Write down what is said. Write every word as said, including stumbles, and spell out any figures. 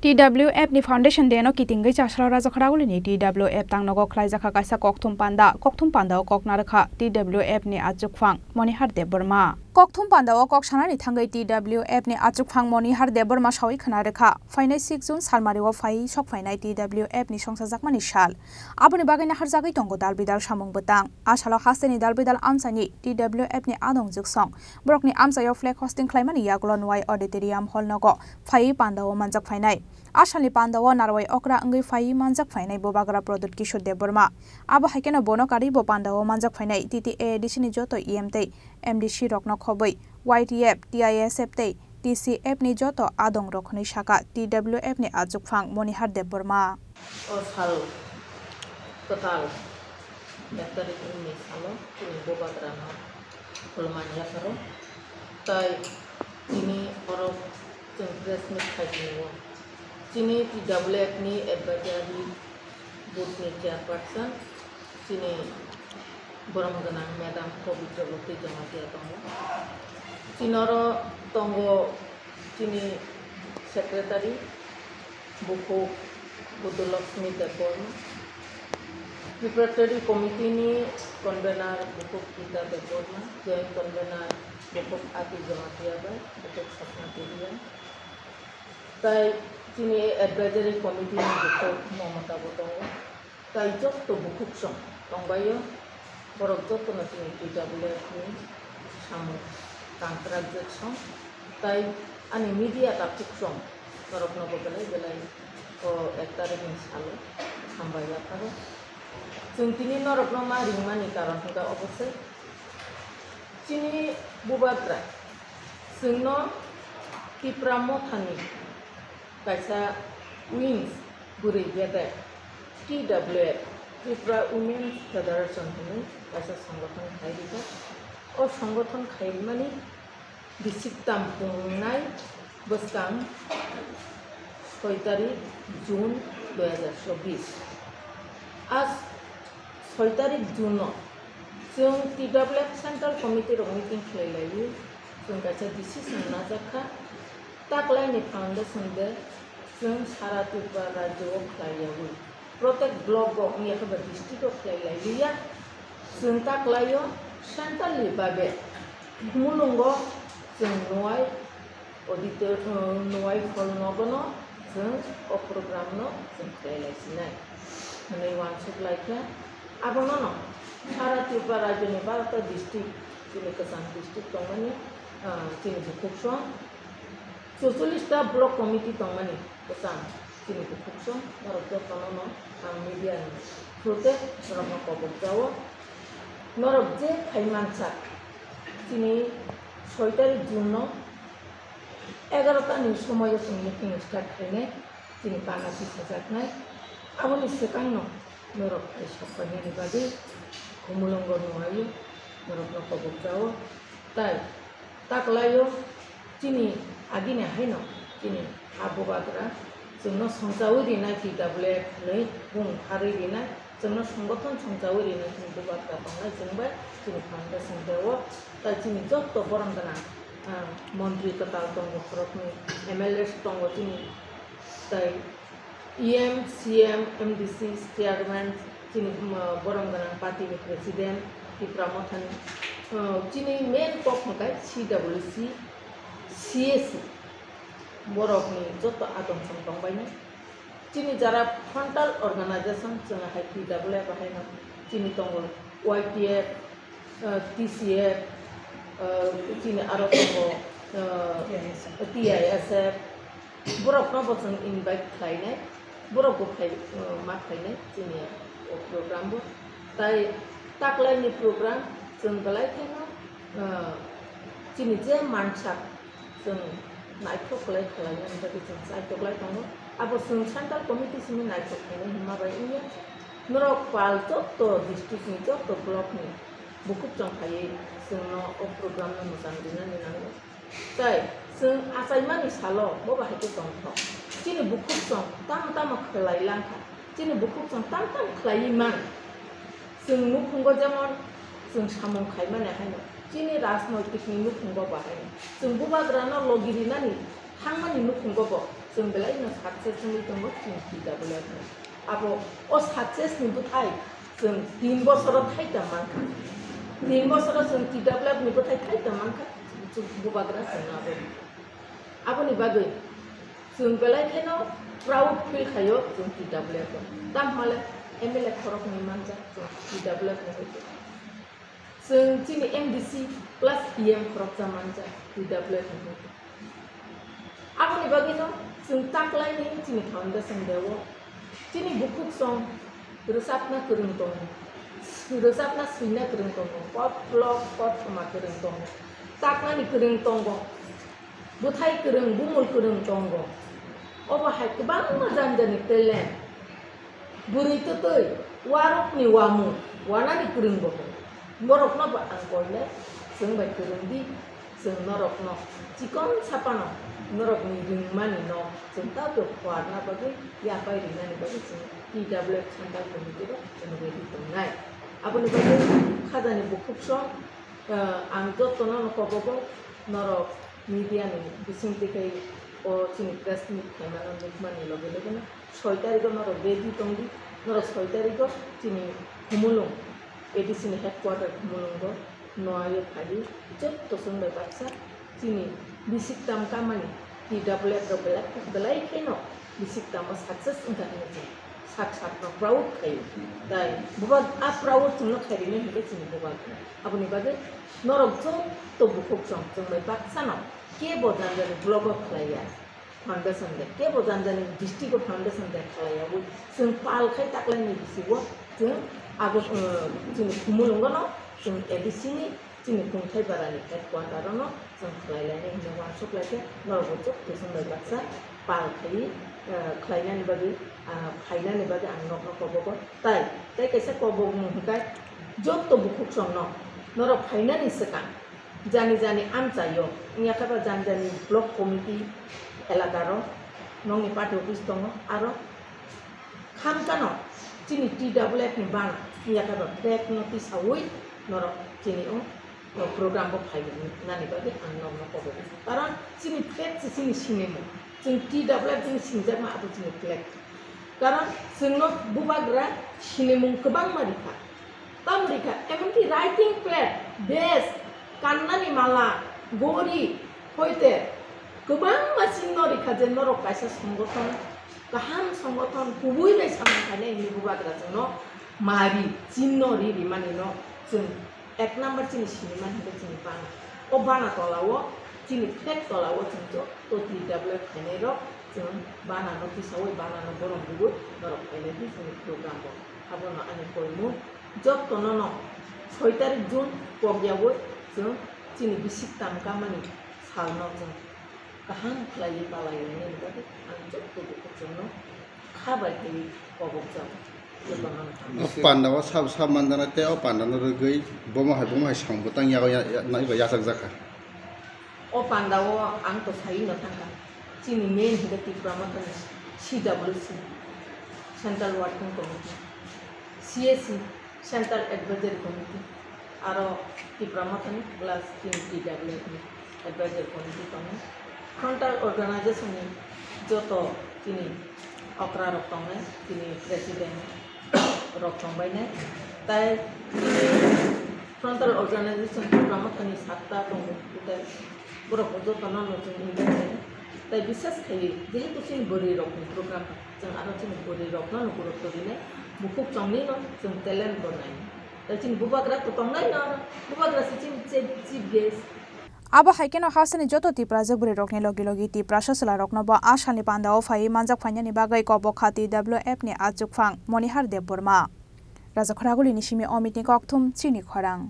T W F ni Foundation Day no kitingwi Chasra Rajakharauli ni T W F tangnogo khlaijakha kaisa kokthum panda. Kokthum panda o kok narwkha T W F ni achukphang Monihar Debbarma. Kokthum panda o kok sanani thangwi T W F ni achukphang Monihar Debbarma sawi khna rwkha, phainai six June salmari o phai sok phainai T W F ni songchajakmani sal. Aboni bagwi naharjagwi tongo dal bidal samung bwtang. A salo hasteni dal bidal amchaini T W F ni adong juksong borokni amchaio flag hosting khlaimani yagulo Nwai Auditorium Hall nogo phaiwi panda o manjak phainai. A salni panda o narwai okra wngwi phaiwi manjak phainai Bubagra Pradyut Kishore Debbarma. Abo hai kheno bono karwi bo panda o manjak phainai T T A A D C ni joto E M tei M D C rokno khobwi Y T F, T I S F tei T C F ni joto adong rok hwnwi sakha T W F ni achukphang Monihar Debbarma. O sal kwtal ek tarikh ni salo chini Bubagrano khulumani yapharo. Tai tini oro chwng press meet khai tongo. Chini T W F ni advisory board ni chairperson chini borom gwnang Madam Pabitra Bhakti Jamatia tongo. Chini oro tongo chini secretary bukhuk Budulakshmi Debbarma, preparatory committee ni convener bukhuk Gita Debbarma, joint convener bukhuk Ati Jamatia bai bukhuk Sapna Debia. Tai chini advisory committee ni bukhuk Mamata bo tongo. Tai jotto bukhuk song tongbaio, borok jottono chini T W F ni samung tangkrak jek song. Tai ani media takhuk song norokno bo belai belai o ek tarikh ni salo hambai yapharo. Chwng tini norokno ma ringmani karon hwnkha obo se chini Bubagra chwngno Tipra Mothani kaisa wings bwrwi bedek T W F, Tripura Women's Federation hwnwi kaisa songothon khai rijak. O songothon khai rimani bisik tam pungnai bwskang soi tarik June dui hajar chobbish. A soi tarik June o chwng T W F Central Committee rok meeting khlai laiwi chwng kaisa decision najak kha. Taklaini foundation de chwng sara Tripura rajyo o khlai yawi, protek block o wngya khe ba district o khlai lai liya. Chwng taklaio central ni babe Khumulwngo chwng Nwai auditor, uh, Nwai hall nogo no chwng o program no chwng khlai lai sinai hwnwi uansuk lai kha. Abono no sara Tripura rajyo ni barota district, chini kwcham district tongmani, uh, chini bukhuk song. Chuchullis ta block committee tongmani kwcham chini bukhuk song, norok jotono no ang media ni through te norokno kobok jao. Norok je khai mansak, chini soi tarik June no egarota ni somoio chwng meeting start khainai, chini pana tisajaknai. Aboni swkangno norok hai sok painani bagwi Khumulwngo Nwaio norokno kobok jao. Tai taklaio chini agini haino chini a Bubagra chwngno songchawi rinai T W F hwnwi bung pharwi rinai, chwngno songothon songchawi rinai chini Bubagra tongnai chwng bai chini foundation day o. Tai chini jotto borom gwnang, ah, montri kwtal tongo khoroknwi, M L As tongo chini, tai E M, C M, M D C, chairman, chini, um, borom gwnang party ni president, Tipra Mothani, uh, chini main kok hwnkhe C W C, C A C, borokni joto adong song tongbaino. Chini jara frontal organization, chwng hai T W F haino, chini tongo Y T F, uh, T C F, uh, chini aro tongo, uh, T I S F. Borokno bo chwng invite khlainai, borok bo phai, uh, ma khlainai chini o program bo. Tai taklaini program chwng belai kheno, uh, chini je mansak chwng naithok khlai khlainani bagwi chwng chaitok lai tongo. Abo chwng central committee simi naithok khainai hwnma bai wngya. Norok pal jotto district ni, jotto block ni bukhuk chong phaiwi chwngno o program no mwchang rinani nango. Tai chwng achaimani salo bo bahai khe tongthok. Chini bukhuk chwng tamo tamo khlai langkha. Chini bukhuk chwng tamo tamo khlaiwi man. Chwng nukhungo jemon chwng samung khaimani haino. Chini rajnoitikni nukhungo bahaino. Chwng Bubagrano logi rinani thangmani nukhungo bo Chwng belai no success wngwi tongo chini T W F ni. Abo o success ni bwthai chwng tin bosoro thai tong mankha. Tin bosoro chwng T W F ni bwthai thai tong mankha. Chwng bubagra chwng abo. Aboni bagwi chwng belai kheno proud feel khaio chwng T W F o. Tamo hwnle M L A khoroknwi manjak chwng T W F ni bagwi. Chwng chini M D C plus P M khoroksa manjak T W F ni bagwi. Aboni bagwino chwng taklaini chini foundation day o chini bukhuksong rwchapna kwrwng tongo, rwchapna swina kwrwng tongo, kotlok kothoma kwrwng tongo, taknani kwrwng tongo, bwthai kwrwng, bumul kwrwng tongo. Obo hai kwbangma jani jani talent. Bwrwi twtwi, warokni wamung, wanani kwrwng bo hwn. Borokno bo ang koinai, chwng bai kwrwng di, chwng norokno chikon sapano, norokni rwngmani no chwng tabo phuarna bagwi, yapai rinani bagwi chwng T W F Central Committee rok chwng ready tongnai. Aboni bagwi khajani bukhuksong, eh, ang jotono no kobogo, norok media ni bisingtwi khai o chini press meet khaimano nukmani loge loge no soi tarigo norok ready tongdi, norok soi tarigo chini Khumulwng A D C ni headquarter Khumulwngo noaio phaiwi jotto chwng bai baksa chini bisik tam kamani T W F rok belai, belai kheno bisik tamo success wngkha hinwi chwng sak sakno proud khaio. Tai bubagra proud chwngno khairino hinkhe chini bubagra. Aboni bagwi norok jotto bukhuksong chwng bai baksano kebo jani jani blogo khlaiya. Foundation day, kebo jani jani district o foundation day khlaiyawi chwng pal khai taklaini bisingo chwng abo, uh, chini Khumulwngono chwng A D C ni chini Kungthai Barani headquarter ono chwng khlai lainai hinwi uansuk lai khe norokbo chuk kusung bai baksa pal khaiwi, uh, khlainani bagwi, uh, phainani bagwi ang nokno kobogo. Tai, tai kaisa kobokmung hwnkhe jotto bukhuksongno norok phainani swkang jani jani amchaio, wngya khe ba jani jani block committee elakaro nokni party office tongo, aro khamkano chini T W F ni bana wngya khe ba flag no tisaui norok chini o, o program bo phai nani bagwi ang nokno kobogo. Karon chini flag se chini sinimung, chwng T W F ni singjakma abo chini flag. Karon chwngno bubagra sinimung kwbangma rikha. Tamo rikha, emonki writing pad, bag, kannani mala, gori, hoite kwbangma chini no rikha je norok kaisa songothon, kaham songothon, kubui bai samung khainai hinwi bubagra chwngno mari, chini no ri rimani no chwng ek number chini sinimani hinkhe chini bana. O bana tola o, chini flag tola o chwng jotto T W F khainai rok chwng bana no tisaui, bana no borom rwui norok phainai di chini program o. Abono ani koimung, jottono no soi tarik June pokyaui chwng chini bisik tam kamani salno chwng kaham khlaiwi palai lainani bagwi ang jotto bukhuksongno kha bai khaiwi kobokjago. Jotono no hambai. O panda o sab sab manjana tei o panda no rwgwi bomo hai bomo hai samung bwtang yago ya, ya, naiba yachak jakha. O panda o ang to sai no thangkha. Chini main hinkhe Tipra Mothani C W C, Central Working Committee, C A C, Central Advisory Committee, aro Tipra Mothani plus chini T W F ni Advisory Committee tongo. Frontal Organization ni joto chini okra rok tongnai, chini president rok tongbainai. Tai chini Frontal Organization Tipra Mothani satta tongo, tai borok jotono no chwng invite khainai. Tai bisas khaiwi jehetu chini bwrwi rokni program, chwng aro chini bwrwi rokno no gurutto rinai, bukhuk chongni no chwng talent bo nainai. Tai chini bubagra to tongnai no, bubagra se chini chief, chief guest. Abo hai kheno hasteni joto Tiprajwk bwrwi rokni logi logi Tiprasa chwla rokno bo a salni panda o phaiwi manjak phainani bagwi kobok kha T W F ni achukphang Monihar Debbarma. Rajakhoraguli ni simi Omitni kokthum chini khorang.